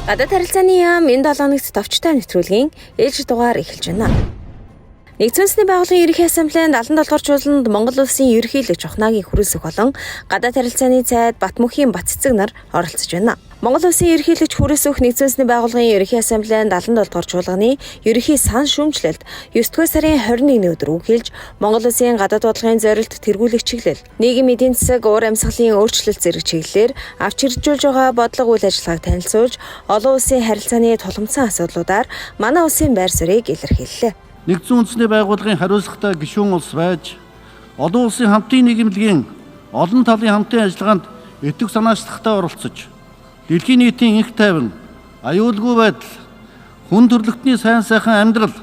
Гадаад харилцааны яам энэ 7 хоногт товчтой нэвтрүүлгийн ээлжит дугаар эхэлж байна. Нэгдсэн Үндэсний байгууллагын Ерөнхий Ассамблеанд 77 дугаар чуулганд Монгол улсын ерөнхийлөгч Ухнаагийн хүрэлцэх болон гадаад харилцааны сайд Батмөнхийн Батцэцэг нар оролцож байна. Монгол улсын ерөнхийлөгч хүрэлцэх Нэгдсэн Үндэсний байгууллагын Ерөнхий Ассамблеанд 77 дугаар чуулганы ерөнхий сан шүүмжлэлд 9 дугаар сарын 21-ний өдөр үг хэлж Монгол улсын гадаад бодлогын зорилт тэргүүлэх чиглэл, нийгмийн эдийн засаг, уур амьсгалын өөрчлөлт зэрэг чиглэлээр авч хэрэгжүүлж байгаа бодлого үйл ажиллагааг танилцуулж, олон улсын харилцааны тулгамдсан асуудлуудаар манай улсын байр суурийг илэрхийллээ. Нэгдсэн Үндэсний байгууллагын хариуцлагатай гишүүн улс байж, олон улсын хамтын нийгэмлэгийн олон талын хамтын ажиллагаанд идэвх санаачлагтай оролцож, дэлхийн нийтийн энх тайван, аюулгүй байдал, хүн төрөлхтний сайн сайхан амьдрал,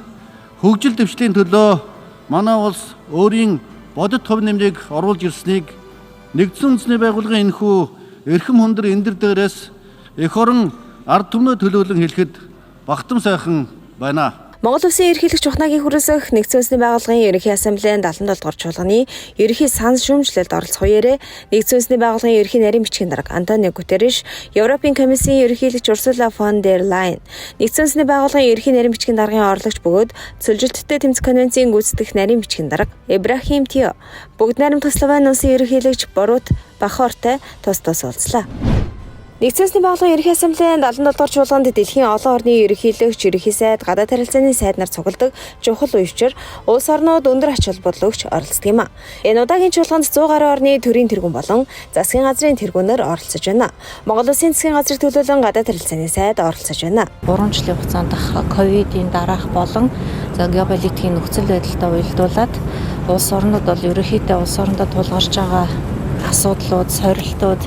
хөгжил дэвшлийн төлөө манай улс өөрийн бодит хувь нэмрийг оруулж ирснийг Нэгдсэн Үндэсний байгууллагын энэхүү эрхэм хүндэр эндэр дээрээс эх орон ард түмнээ төлөөлөн хэлэхэд багтам сайхан байна. Монгол Улсын ерөнхийлөгч Ухнаагийн хүрэлцэх Нэгдсэн Үндэсний байгууллагын Ерөнхий Ассамблеан 77 дугаар чуулганы ерөнхий сан шүүмжлэлд оролцох үеэрээ Нэгдсэн Үндэсний байгууллагын ерөнхий нарийн бичгийн дарга Антонио Гутерриш, Европын комиссийн ерөнхийлөгч Урсула фон дер Лайен, Нэгдсэн Үндэсний байгууллагын ерөнхий нарийн бичгийн даргын орлогч бөгөөд цөлжилттэй тэмцэх конвенцийн гүйцэтгэх нарийн бичгийн дарга Ибрахим Тио, Бүгд найрамдах Словен улсын ерөнхийлөгч Борут Бахортой тус тус уулзлаа. Нэгдсэн Үндэсний байгууллагын Ерөнхий Ассамблеан 77 дугаар чуулганд дэлхийн олон орны ерөнхийлөгч, ерөнхий сайд, гадаад харилцааны сайд нар цугладаг чухал үе учир улс орнууд өндөр ач холбогдол өгч оролцдог юм а. Энэ удаагийн чуулганд 100 гаруй орны төрийн тэргүүн болон засгийн газрын тэргүүнээр оролцож байна. Монгол Улсын засгийн газрыг төлөөлөн гадаад харилцааны сайд оролцож байна. 3 жилийн хугацаанд ковидын дараах болон за геополитикийн нөхцөл байдалтай уялдуулаад улс орнууд бол ерөнхийдөө улс орондоо тулгарч байгаа асуудлууд, сорилтууд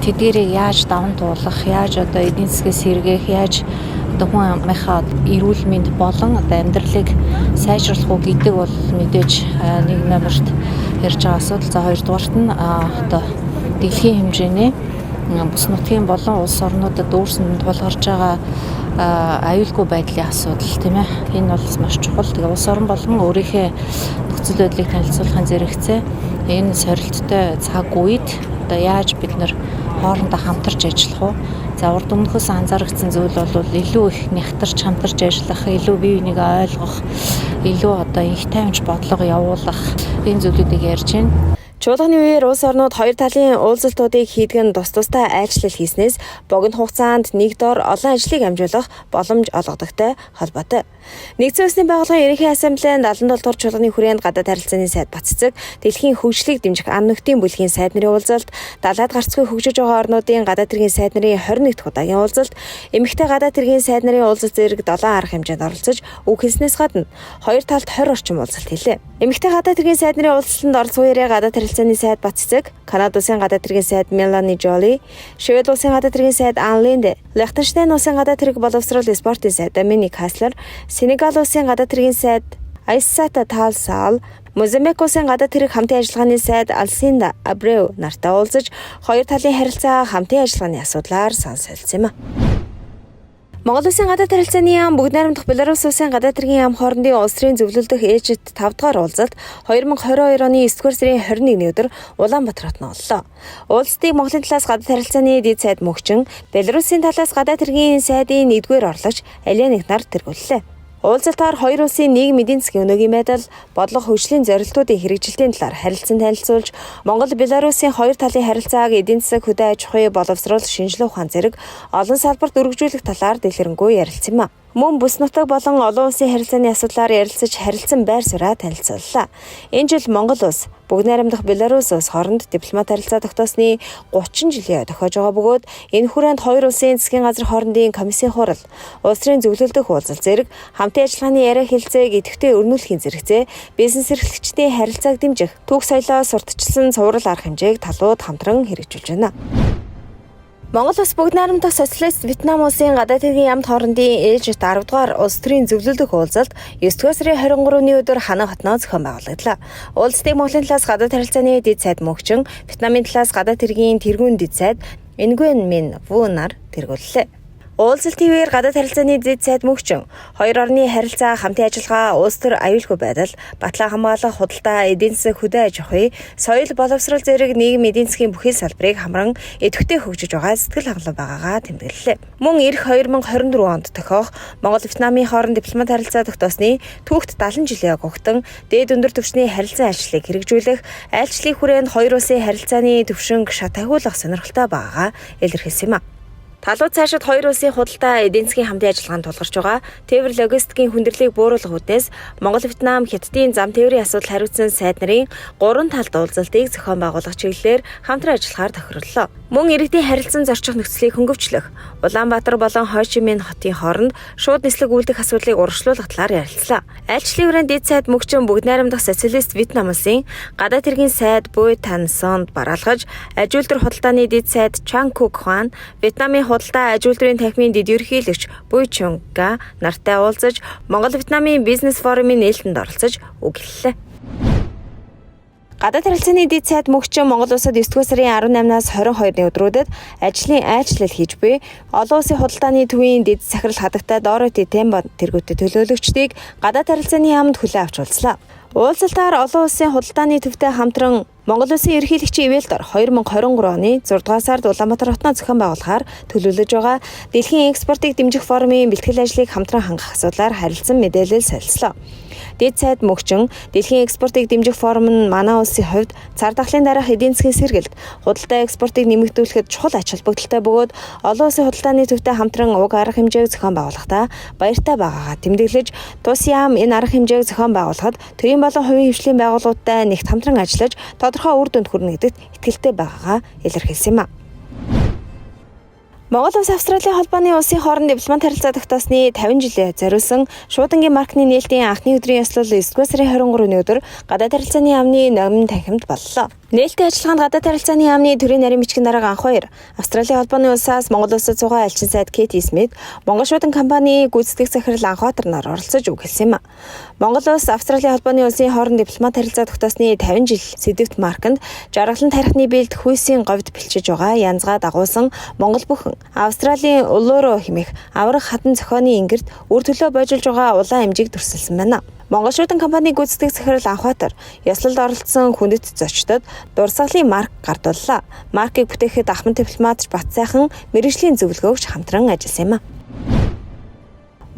тэдгээрийг яаж даван туулах, яаж одоо эдийн засгээс сэргээх, яаж одоо хүн амынхаа эрүүл мэнд болон одоо амьдралыг сайжруулах уу гэдэг бол мэдээж нэг номерт ярьж байгаа асуудал. За хоёрдугаарт нь одоо дэлхийн хэмжээний бүс нутгийн болон улс орнуудад өөрсөнд тулгарч байгаа аюулгүй байдлын асуудал, тийм ээ. Энэ бол маш чухал. Тэгээ улс орон болгон өөрийнхөө нөхцөл байдлыг танилцуулахын зэрэгцээ энэ сорилттой цаг үед одоо яаж бид нэр хоорондоо хамтарч ажиллах уу? За урд өмнөхөөс анзаарэгдсэн зүйл бол илүү их нягтарч хамтарч ажиллах, илүү бие биенийг ойлгох, илүү одоо инх тайванч бодлого явуулах энэ зүйлүүдийг ярьж байна. Чуулганы үеэр улс орнууд хоёр талын уулзалтуудыг хийдэг нь тус тусдаа айлчлал хийснээс богино хугацаанд нэг дор олон ажлыг амжуулах боломж олгодогтой холбоотой. Нэгдсэн Үндэсний байгууллагын Ерөнхий Ассамблеан 77 дугаар чуулганы хүрээнд гадаад харилцааны сайд Батцэцэг, дэлхийн хөгжлийг дэмжих ан нөхдийн бүлгийн сайд нарын уулзалт, далайд гарцгүй хөгжиж байгаа орнуудын гадаад хэргийн сайд нарын 21 дахь удаагийн уулзалт, эмэгтэй гадаад хэргийн сайд нарын уулзалт зэрэг 7 арга хэмжээнд оролцож үг хэлснээс гадна хоёр талд 20 орчим уулзалт хийлээ. Эмэгтэй гадаад хэргийн сайд нарын уулзалтанд оролцох үеэрээ гадаад харилцааны сайд Батцэцэг, Канада улсын гадаад хэргийн сайд Мелани Жоли, Швед улсын гадаад хэргийн сайд Ан Линде, Лихтенштейн улсын гадаад хэрэг боловсрол спортын сайд Доминик Хаслер, Сенегал улсын гадаад хэргийн сайд Айсата Талсал, Мозамбик улсын гадаад хэрэг хамтын ажиллагааны сайд Алсинда Абреу нартай уулзаж хоёр талын харилцаа, хамтын ажиллагааны асуудлаар сан солилцсон юм а. Монгол Улсын гадаад харилцааны яам Бүгд найрамдах Беларусь улсын гадаад хэргийн яам хоорондын улс төрийн зөвлөлдөх ээлжит 5 дугаар уулзалт 2022 оны 9 дугаар сарын 21-ний өдөр Улаанбаатар хотод боллоо. Уулзалтыг Монголын талаас гадаад харилцааны дэд сайд Мөнхчин, Беларусын талаас гадаад хэргийн сайдын 1-р орлогч Аленик нар тэргүүллээ. Уулзалтаар хоёр улсын нийгэм эдийн засгийн өнөөгийн байдал, бодлого хөгжлийн зорилтуудын хэрэгжилтийн талаар харилцан танилцуулж, Монгол Беларусын хоёр талын харилцааг эдийн засаг, хөдөө аж ахуй, боловсрол, шинжилгээ ухаан зэрэг олон салбарт өргөжүүлэх талаар дэлгэрэнгүй ярилцсан юм а. Мөн бүс нутаг болон олон улсын харилцааны асуудлаар ярилцаж харилцан байр сууриа танилцууллаа. Энэ жил Монгол улс Бүгд найрамдах Беларусь улс хооронд дипломат харилцаа тогтоосны 30 жилийн тохиож байгаа бөгөөд энэ хүрээнд хоёр улсын засгийн газар хоорондын комиссийн хурал, улс төрийн зөвлөлдөх уулзалт зэрэг хамтын ажиллагааны яриа хэлцээг идэвхтэй өрнүүлэхийн зэрэгцээ бизнес эрхлэгчдийн харилцааг дэмжих, түүх соёлоо сурталчилсан цуврал арга хэмжээг талууд хамтран хэрэгжүүлж байна. Монгол Улс Бүгд найрамдах Социалист Вьетнам улсын гадаад хэргийн яамд хоорондын ээлжит 10 дугаар улс төрийн зөвлөлдөх уулзалт 9 дугаар сарын 23-ны өдөр Ханай хотноо зохион байгуулагдлаа. Уулзалтыг Монголын талаас гадаад харилцааны дэд сайд Мөнхчин, Вьетнамын талаас гадаад хэргийн тэргүүн дэд сайд Нгуен Мин Ву нар тэргүүллээ. Уулзалтын үеэр гадаад харилцааны зэд сайд мөгчөн хоёр орны харилцаа, хамтын ажиллагаа, улс төр аюулгүй байдал, батлан хамгаалах, худалдаа, эдийн засаг, хөдөө аж ахуй, соёл, боловсрол зэрэг нийгэм эдийн засгийн бүхий салбарыг хамран идэвхтэй хөгжиж байгаа сэтгэл хангалуун байгаагаа тэмдэглэлээ. Мөн ирэх 2024 онд тохиох Монгол Вьетнамын хооронд дипломат харилцаа тогтоосны түүхт 70 жилийн огтон дээд өндөр түвшний харилцан айлчлалыг хэрэгжүүлэх, айлчлалын хүрээнд хоёр улсын харилцааны түвшинг шат ахиулах сонирхолтой байгаагаа илэрхийлсэн юм а. Талууд цаашид хоёр улсын худалдаа эдийн засгийн хамтын ажиллагаанд тулгарч байгаа тээвэр логистикийн хүндрэлийг бууруулах үүднээс Монгол Вьетнам Хятадын зам тээврийн асуудал хариуцсан сайд нарын гурван талд уулзалтыг зохион байгуулах чиглэлээр хамтран ажиллахаар тохирлоо. Мөн иргэдийн харилцан зорчих нөхцөлийг хөнгөвчлөх, Улаанбаатар болон Хошимин хотын хооронд шууд нислэг үйлдэх асуудлыг урагшлуулах талаар ярилцлаа. Айлчлалын хүрээнд дэд сайд мөгчөн бүгд найрамдах социалист Вьетнам улсын гадаад хэргийн сайд Буй Тан Сонд бараалхаж, аж үйлдвэр худалдааны дэд сайд Чан Кук Хуан, Вьетнамын худалдаа аж үйлдвэрийн танхимын дэд ерөнхийлөгч Буй Чунга нартай уулзаж, Монгол Вьетнамын бизнес форумын нээлтэнд оролцож үг хэллээ. Гадаад харилцааны дэд сайд мөгчөн Монгол улсад 9 дугаар сарын 18-наас 22-ны өдрүүдэд ажлын айлчлал хийж буй олон улсын худалдааны төвийн дэд захирал хадагтай Дороти Тембо тэргүүтээ төлөөлөгчдийг гадаад харилцааны яамд хүлээн авч уулзлаа. Уулзалтаар олон улсын худалдааны төвтэй хамтран Монгол Улсын ерөнхийлөгчийн ивэлт 2023 оны 6 дугаар сард Улаанбаатар хотноо зохион байгуулахаар төлөвлөж байгаа дэлхийн экспортыг дэмжих форумын бэлтгэл ажлыг хамтран хангах асуудлаар харилцан мэдээлэл солилцлоо. Дэд сайд мөгчөн дэлхийн экспортыг дэмжих форум нь манай улсын хувьд цар тахлын дараах эдийн засгийн сэргэлт, худалдаа экспортыг нэмэгдүүлэхэд чухал ач холбогдолтой бөгөөд олон улсын худалдааны төвтэй хамтран уг арга хэмжээг зохион байгуулахдаа баяртай байгаагаа тэмдэглэж, тус яам энэ арга хэмжээг зохион байгуулахад төрийн болон хувийн хвшлийн байгууллагуудтай нэгт хамтран ажиллаж тодорхой үр дүнд хүрнэ гэдэгт итгэлтэй байгаагаа илэрхийлсэн юм а. Монгол улс Австралийн холбооны улсын хооронд дипломат харилцаа тогтоосны 50 жилээ зориулсан шуудангийн маркны нээлтийн анхны өдрийн ёслол 9 дугаар сарын 23-ны өдөр гадаад харилцааны яамны номин танхимд боллоо. Нээлтийн ажиллагаанд гадаад харилцааны яамны төрийн нарийн бичгийн дарга Анхбаяр, Австралийн холбооны улсаас Монгол улсад суугаа элчин сайд Кэти Смит, Монгол шуудан компани гүйцэтгэх захирал Анхбаатар нар оролцож үг хэлсэн юм а. Монгол улс Австралийн холбооны улсын хооронд дипломат харилцаа тогтоосны 50 жил сэдэвт марканд жаргалан тарихны бэлд хүйсийн говьд бэлчиж байгаа янзгаа дагуулсан Монгол бүхэн Австралийн Улуру хэмээх аврах хатан зохионы ингэрт үр төлөө боожуулж байгаа улаан эмжиг дүрсэлсэн байна. Монгол шуудан компани гүйцэтгэх захирал Анхбаатар ёслолд оролцсон хүндэт зочдод дурсгалын марк гардууллаа. Маркийг бүтээхэд ахмад дипломат Батсайхан мэргэжлийн зөвлөгөөгч хамтран ажилласан юм а.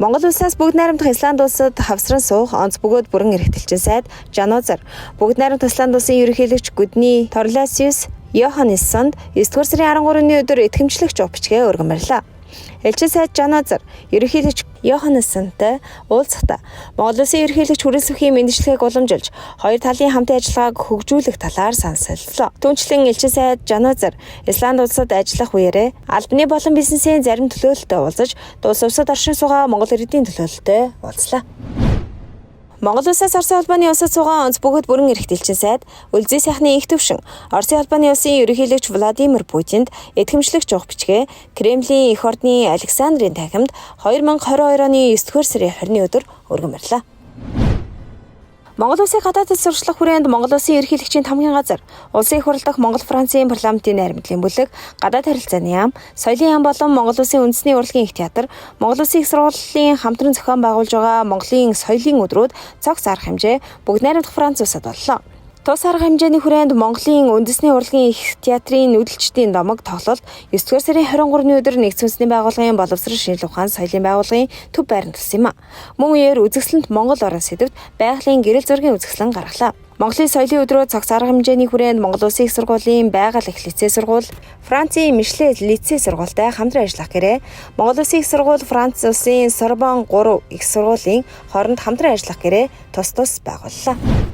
Монгол улсаас бүгд найрамдах Исланд улсад хавсран суух онц бөгөөд бүрэн эрхт элчин сайд Жанозар, бүгд найрамдах Исланд улсын ерөнхийлөгч Гүдний Торласиус Йоханнессонд 9 дугаар сарын 13-ны өдөр итгэмжлэгч бичгээ өргөн барилаа. Элчин сайд Жанозар ерөнхийлөгч Йоханнессонтой уулзахдаа Монгол улсын ерөнхийлөгч хүрэлцэхийн мэндчилгээг уламжилж хоёр талын хамтын ажиллагааг хөгжүүлэх талаар санал солилцлоо. Түүнчлэн элчин сайд Жанозар Исланд улсад ажиллах үеэрээ албаны болон бизнесийн зарим төлөөлөлтөй уулзаж, тус улсад оршин суугаа Монгол иргэдийн төлөөлөлтөй уулзлаа. Монгол улсаас Оросын холбооны улсад суугаа онц бөгөөд бүрэн эрхт элчин сайд Үлзий сайхны их төвшин Оросын холбооны улсын ерөнхийлөгч Владимир Путинд итгэмжлэгч уух бичгээ Кремлийн эх ордны Александрын танхимд 2022 оны 9 дугаар сарын 20-ны өдөр өргөн барилаа. Монгол улсын гадаадд сурчлах хүрээнд Монгол улсын ерөнхийлөгчийн тамгийн газар, улсын их хурл дахь Монгол Францын парламентын найрамдлын бүлэг, гадаад харилцааны яам, соёлын яам болон Монгол улсын үндэсний урлагийн их театр, Монгол улсын их сургуулийн хамтран зохион байгуулж байгаа Монголын соёлын өдрүүд цогц арга хэмжээ бүгд найрамдах Франц улсад боллоо. Тус арга хэмжээний хүрээнд Монголын үндэсний урлагийн их театрын нүүдэлчдийн домог тоглолт 9 дугаар сарын 23-ны өдөр нэгдсэн үндэсний байгууллагын боловсрол шинжилгээ ухаан соёлын байгууллагын төв байранд болсон юм а. Мөн үеэр үзэсгэлэнт Монгол орон сэдэвт байгалийн гэрэл зургийн үзэсгэлэн гаргалаа. Монголын соёлын өдрөө цогц арга хэмжээний хүрээнд Монгол Улсын их сургуулийн байгаль их лицей сургууль, Францын Мишле лицей сургуультай хамтран ажиллах гэрээ, Монгол Улсын их сургууль, Франц улсын Сорбон 3 их сургуулийн хооронд хамтран ажиллах гэрээ тус тус байгууллаа.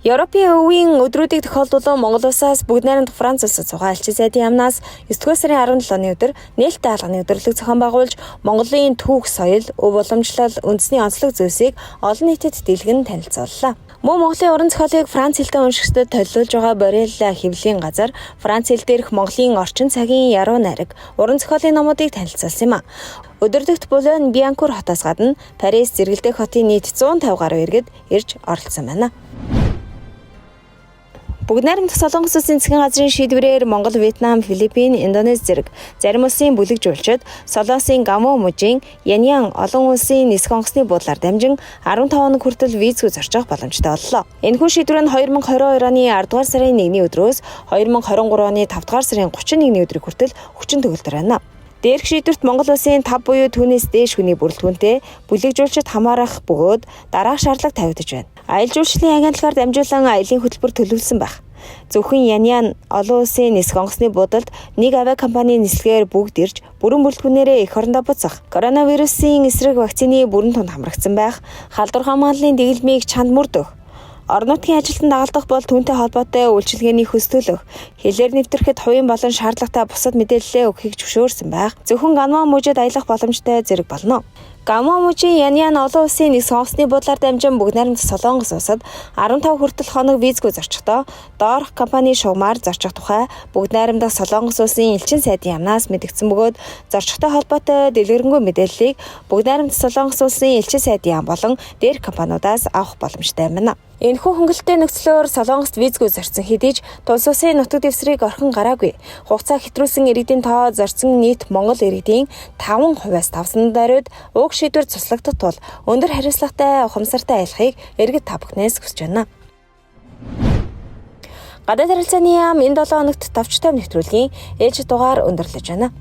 Европын өвийн өдрүүдийг тохиолдуулан Монгол улсаас бүгд найрамдах Франц улсад суугаа элчин сайдын яамнаас 9 дугаар сарын 17-ны өдөр нээлттэй алганы өдөрлөг зохион байгуулж Монголын түүх соёл, өв уламжлал, үндэсний онцлог зүйлсийг олон нийтэд дэлгэн танилцууллаа. Мөн Монголын уран зохиолыг Франц хэлтэй уншигчдад төлөөлж байгаа Борелла хэвлэлийн газар Франц хэл дээрх Монголын орчин цагийн яруу найраг, уран зохиолын номуудыг танилцуулсан юм а. Өдөрдөгт Булон Бианкур хотоос гадна Парис зэрэгэлдэх хотын нийт 150 гаруй иргэд ирж оролцсон байна. Бүгд найрамдах Солонгос улсын засгийн газрын шийдвэрээр Монгол, Вьетнам, Филиппин, Индонез зэрэг зарим улсын бүлэг жуулчид Солонгосын Гамо мужийн Яньян олон улсын нисэх онгоцны буудлаар дамжин 15 хоног хүртэл визгүй зорчих боломжтой боллоо. Энэхүү шийдвэр нь 2022 оны 10 дугаар сарын 1-ний өдрөөс 2023 оны 5 дугаар сарын 31-ний өдрийг хүртэл хүчин төгөлдөр байна. Дээрх шийдвэрт Монгол улсын 5 буюу түүнээс дээш хүний бүрэлдэхүүнтэй бүлэг жуулчид хамаарах бөгөөд дараах шаардлага тавигдаж байна. Аялал жуулчлалын агентлагаар дамжуулан аялын хөтөлбөр төлөвлөсөн байх. Зөвхөн Яньян олон улсын нисэх онгоцны буудалд нэг авиа компанийн нислэгээр бүгд ирж бүрэн бүрэлдэхүүнээрээ эх орондоо буцах. Коронавирусын эсрэг вакцины бүрэн тунд хамрагдсан байх. Халдвар хамгааллын дэглэмийг чанд мөрдөх. Орон нутгийн ажилтнанд дагалдах бол түүнтэй холбоотой үйлчилгээний хөлс төлөх, хэлээр нэвтрэхэд хувийн болон шаардлагатай бусад мэдээллээ өгөхийг зөвшөөрсөн байх. Зөвхөн Ганва мужид аялах боломжтой зэрэг болно. Гамо мужийн Яньян олон улсын нисэх онгоцны буудлаар дамжин Бүгд найрамдах Солонгос улсад 15 хүртэл хоног визгүй зорчихдоо доорх компани шугамаар зорчих тухай Бүгд найрамдах Солонгос улсын элчин сайдын яамнаас мэдэгдсэн бөгөөд зорчихтой холбоотой дэлгэрэнгүй мэдээллийг Бүгд найрамдах Солонгос улсын элчин сайдын яам болон дээрх компаниудаас авах боломжтой байна. Энэхүү хөнгөлөлттэй нөхцлөөр Солонгост визгүй зорьсон хэдий ч тулс улсын нутаг дэвсгэрийг орхин гараагүй. Хугацаа хэтрүүлсэн иргэдийн тоо зорьсон нийт Монгол иргэдийн 5%-аас тавсан даруйд уг шийдвэр цуслагдах тул өндөр хариуцлагатай ухамсартай аялахыг иргэд та бүхнээс хүсэж байна. Гадаад харилцааны яам энэ 7 хоногт товчтой нэвтрүүлгийн ээлжит дугаар өндөрлөж байна.